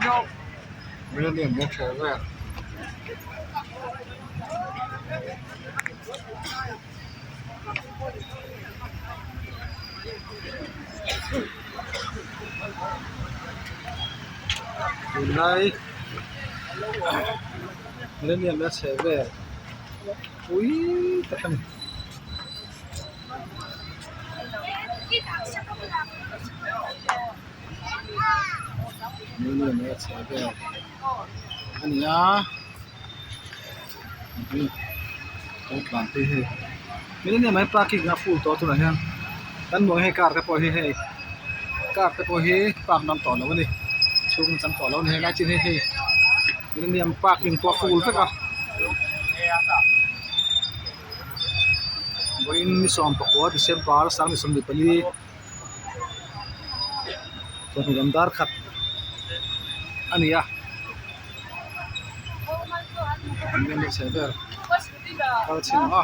Millennium leh a chheh vel. Tunlai millennium leh a chheh vel pui tak a ni. Millennium leh a chheh vel a ni a kawng tlan te hi millennium ah hian parking a full tawh a tunah hian kan hmuh ang hian car te pawh hi hei car te pawh hi park ngam tawh lo a ni chhung a chang tawh lo a ni helai chin hi hei millennium parking pawh a full vek a vawiin ni sawmpakua December sang 24 chawhnu lam dar khat a ni a millennium chheh vel kal chhin ang a.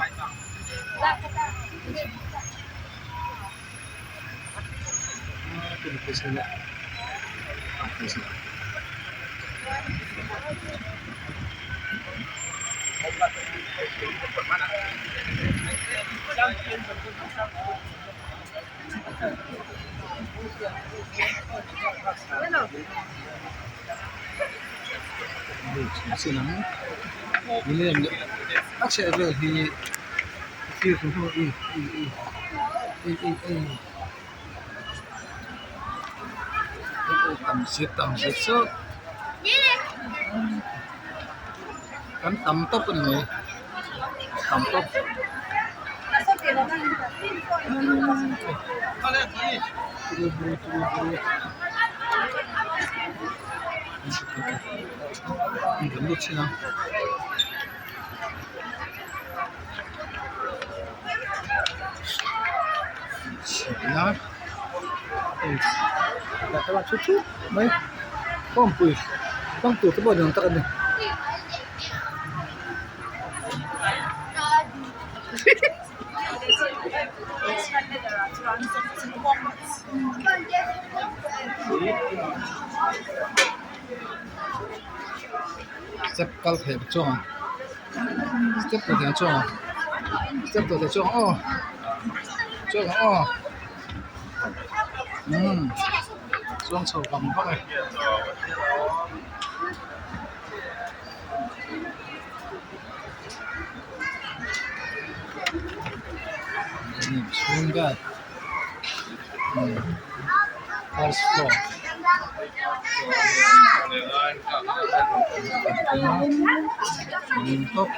A chheh vel hi tam zet chu kan tam tawp a ni mai tam tawp. Mai khawmpui hmang tur te pawh ni awm tak a ni. Step kal theih chuang ang step kal theih chuang ang step kal theih chuang aw chuang ang aw umm chuang chho vang vang e. Chhung vel first floor lum tawp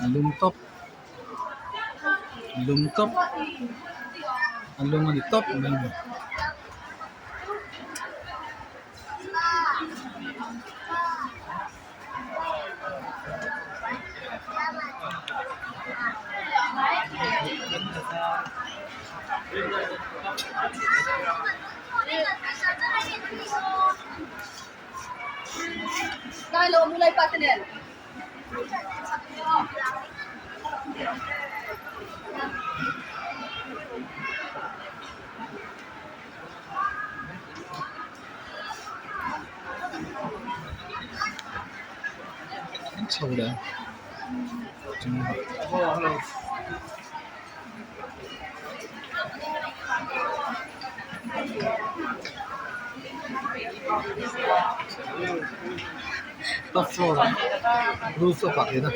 a lum tawp a lum tawp a lum a ni tawp mai a ni. Chho leh top floor ah rooftop ah hian a.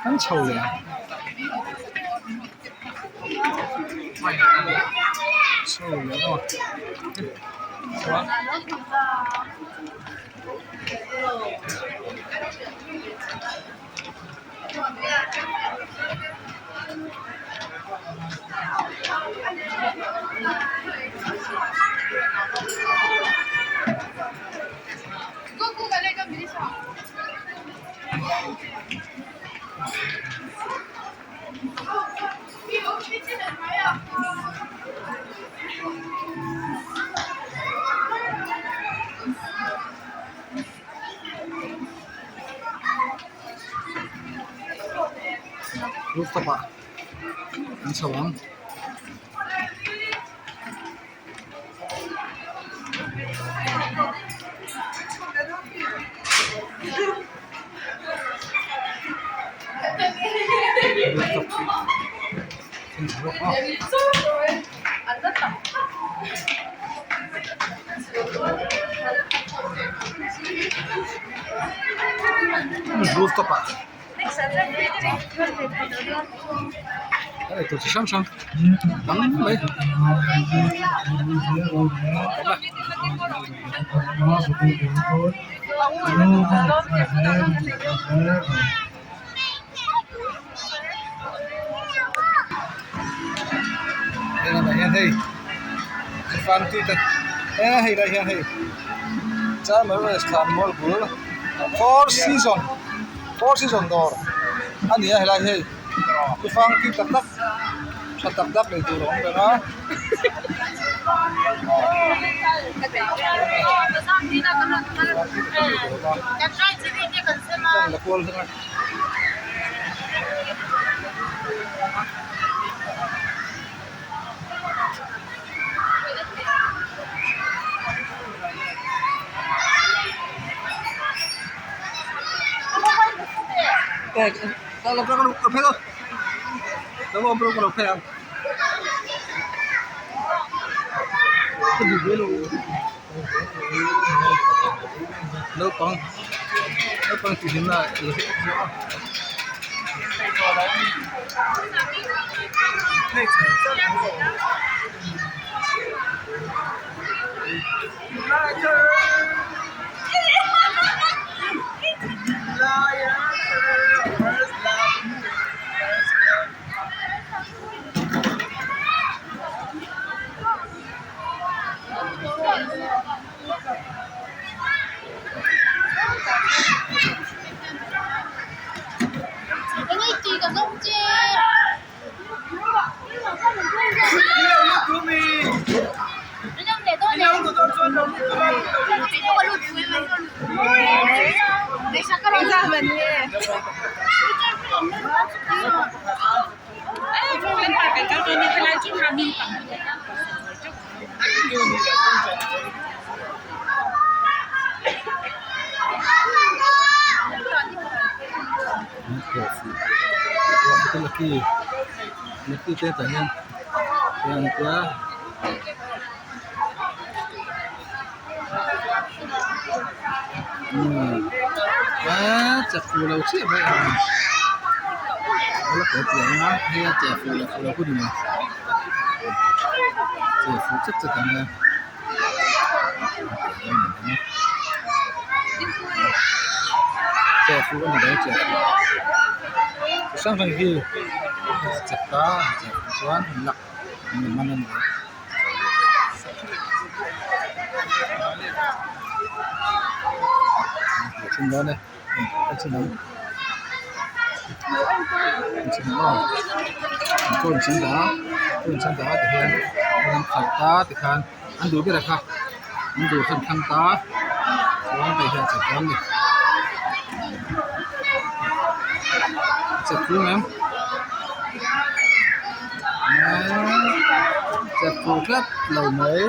An chho leh a chho leh a chuan. Rooftop ah an chho ang. Rooftop ah eitur chi hrang hrang tam mai hei hian hei hei lai hian hei four season four season dawr a ni a helai hi hei tufang tui tak tak tha tak tak lei tur a awm reng a. Naupang naupang tihhlimna Lucky te tah hian an tia. Umm che fuh lo chiah mai ang a la piang a hei a che fuh leh fuh lo hun a ni che fuh chet chet ang a che fuh a ni lo che fuh chi hrang hrang hi a chep ta che fuh chuan luck an ni man a ni. Tikhan an duh ber a kha an duh kha an thlang ta chuan hei hian chak dawn a ni chak hlum em. Chak tur tlat lo mai.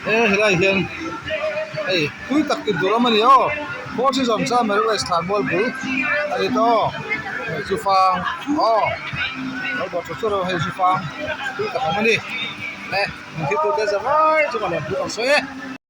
He helai hian hei tui tak tih tur awm a ni aw four season chuan Mary west thlan mual bul a ni tawh aw hei chu fang aw lo dawr tha chu hei chu fang tui tak awm a ni e min thil tur te zavai chu ka lawm thu ka sawi e.